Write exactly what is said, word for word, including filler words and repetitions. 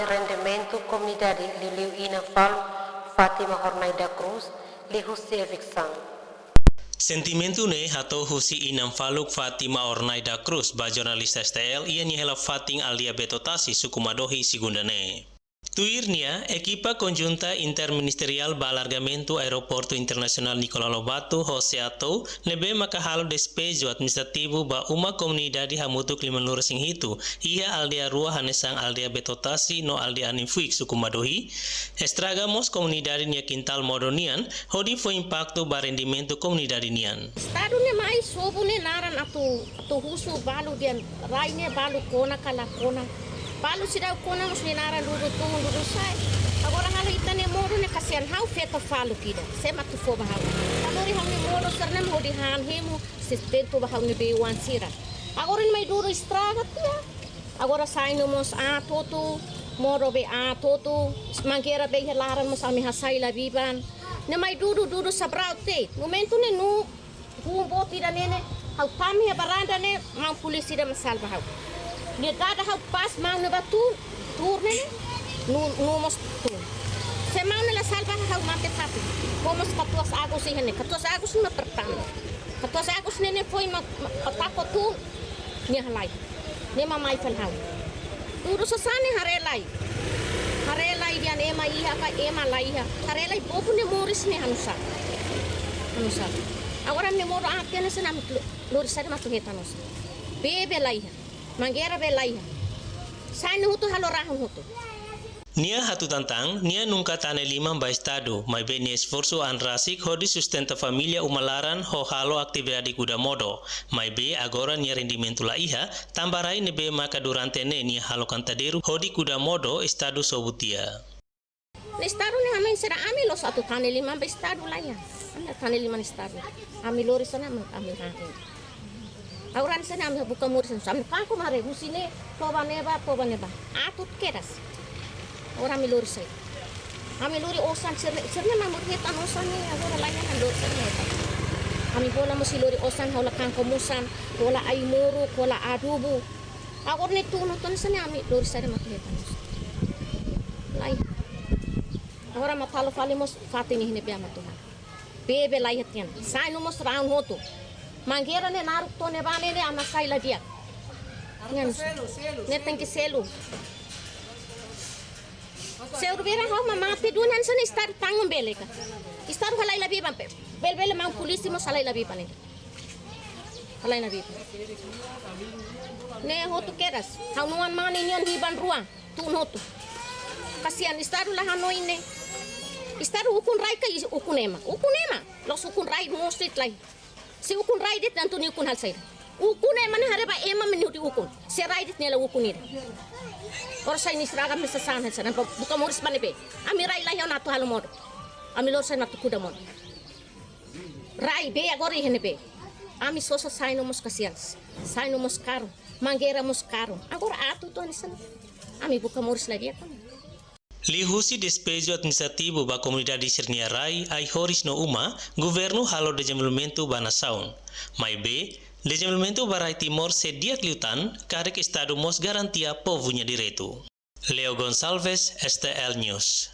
Rendimentu komunidade liuliu inan faluk Fátima Hornai da Cruz liuhusi eviksaun. Sentimentu ne'e hato'o husi inan faluk Fátima Hornai da Cruz ba jornalista S T L iha nia hela-fatin aldeia Beto Tasi, suku Madohi, segunda ne'e. Tuir nia, ekipa konjunta interministeriál ba alargamentu Aeroportu Internasionál Nicolau Lobato ho SEATOU ne'ebé maka halo despeju administrativu ba uma komunidade hamutuk limanulu-resin-hitu iha aldeia rua hanesan aldeia Beto Tasi no aldeia Anin Fuik, suku Madohi, estraga mós komunidade nia kintál modo nian, hodi fó impaktu ba rendimentu komunidade nian. Estadu ne'e mai sobu ne'e naran atu, atu husu balu dehan rai ne'e balu kona ka la kona. Balu seidauk kona mós nia naran dudu tun, dudu sa'e. Agora halo ita-nia modo ne'e kasian, ha'u feto faluk ida. Sé mak atu fó ba ha'u? Ha'u lori ha'u-nia modo sira-ne'e hodi han hemu, sustenta ba ha'u-nia bei-oan sira. Agora nia mai dudu estraga tiha. Agora sai no mós aat hotu, modo be aat hotu, mangeira be iha laran mós ami hasai la biban. Nia mai dudu, dudu sabraut tiha. Momentu ne'e nuu hun boot ida ne'e ne'e, ha'u tama iha varanda ne'e, maun polísia ida mak salva ha'u. Nia dada ha'u pas maun ne'e bá tuur, tuur ne'e ne'e, nuu, nuu mós tuur. Se maun ne'e la salva ha'u mate fatin. Ho mós katuas Agus iha ne'e, katuas Agus mak pertama. Katuas Agus ne'e ne'e foin mak, mak patako tuur, nia halai. Nia mak mai fali ha'u. Dudu sasán ne'e haree lai. Haree lai dehan ema iha ka ema la iha. Haree lai povu nia moris ne'e hanusá. Hanusá. Agora ami-nia modo aat tiha hanesan ne'e ami lo-, lori saida mak atu hetan osan. Bee be la iha. Mangeira be la iha. Sai ne'e hotu halo rahun hotu. Nia hatutan tan, nia nunka tane liman ba Estadu, maibé nia esforsu an rasik hodi sustenta família uma laran ho halo atividade kuda modo. Maibé agora nia rendimentu la iha, tanba rai ne'ebé maka durante ne'e nia halo kantadeiru hodi kuda modo, Estadu sobu tiha. Ne'e Estadu ne'e hanoin sira ami loos atu tane liman ba Estadu la iha. Ami tane liman Estadu. Ami lori hanesan ne'e ami, ami rahun. Agora hanesan ne'e ami buka moris hanesan ne'e. Ami kanko mare husi ne'e toba ne'ebá, toba ne'ebá. Aat hotu kedas. Agora ami lori saida? Ami lori osan sira-ne'e, sira-ne'e mak mori hetan osan ne'e, agora la iha, ami lori saida mak hetan? Ami hola mós sei lori osan, hola kanko musan, hola ai-moruk, hola adubu. Agora ne'e tun hotu hanesan ne'e ami lori saida mak atu hetan osan? La iha. Agora mak talo fali mós fatin ne'e iha ne'ebé mak atu han? Bee be la iha tiha ona. Sai no mós rahun hotu. Mangeira ne'e naruk to'o ne'ebá ne'e, ne'e ami hasai la di'ak. Tiha ona. Ne'e tenke selu. Se orsida ha'u mak mate duni hanesan ne'e Estadu tanggung bele ka? Estadu halai la biban pe. Bele, bele maun polísia mós halai la biban ne'e. Halai la biban. Ne'e hotu kedas. Ha'u-nia oan mane nian hiban rua. Tun hotu. Kasian, Estadu la hanoin ne'e. Estadu ukun rai ka is-, ukun ema? Ukun ema. La'ós ukun rai mós de'it lai. Se ukun rai de'it, entaun nia ukun halo saida? Ukun ema ne'e haree ba ema mak nia hodi ukun. Se rai de'it nia la ukun ida. Orsida nia estraga ami-nia sasán hanesan ne'e, buka moris ba ne'ebé? Ami rai la iha ona atu halo modo. Ami lori saida mak atu kuda modo? Rai, bee agora iha ne'ebé? Ami sosa sai no mós kasian. Sai no mós karun. Mangeira mós karun. Agora aat hotu hanesan ne'e. Ami buka moris la di'ak ona. Liuhusi despeju administrativu ba komunidade sira-nia rai, ai-horis no uma, governu halo dezenvolvimentu ba nasaun. Maibé, dezenvolvimentu ba rai Timor sei di'ak liután, karik Estadu mós garantia povu nia direitu. Leo Gonçalves, S T L News.